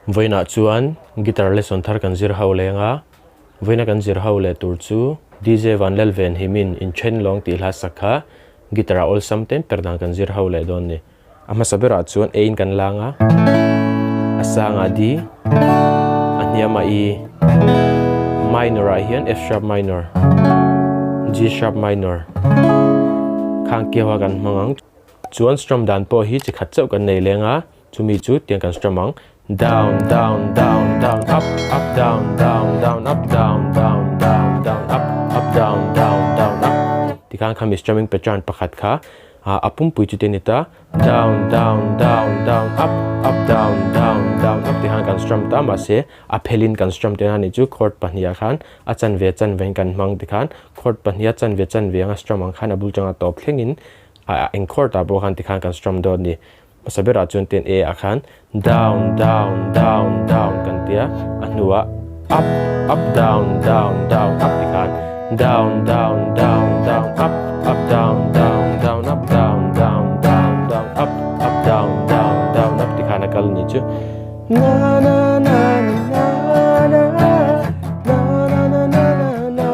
Vawiinah chuan guitar lesson thar kan zir ho leng a, vawiina kan zir ho leh tur chu DJ Vanlalven himin inthen lawng tih hla sak kha guitar ah awlsam ten per dan kan zir ho leh dawn ni. A hmasa berah chuan A in kan lang a, a sangah D, a hniamah E, minor ah hian F sharp minor, G sharp minor, khang kiau a kan hmang ang. Chuan strum dan pawh hi chi khat chauh kan nei leng a, chumi chu tiang kan strum ang, down, down, down, down, up, up, down, down, down, up, down, down, down, down, up, up, down, down, down, up tikhan khami strumming pattern pakhat kha a pumpui chu te a ni ta, down, down, down, down, up, up, down, down, down, up tikhan kan strum ta mahse a phelin kan strum tihna a nih chu chord pahnih ah khan a chanve chanve in kan hmang tikhan chord pahnih a chanve chanve anga strum ang khan a bul changa tawp thlengin a eng chord ah pawh khan tikhan kan strum dawn a ni. Hmasa berah chuan ten A ah khan down down down down kan tia a hnuah up up down down down up tikhan down down down down up up down down down up down down down down up up down down down up tikhan a kal a nih chu. Na na na na na na na na na na na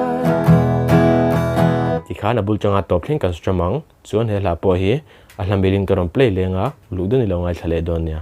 Tikhan a bul changa tawp thleng kan strum ang. Chuan he hla pawh hi a hla milin ka rawn play leng a, luh dawn i lo ngaithla leh dawn nia.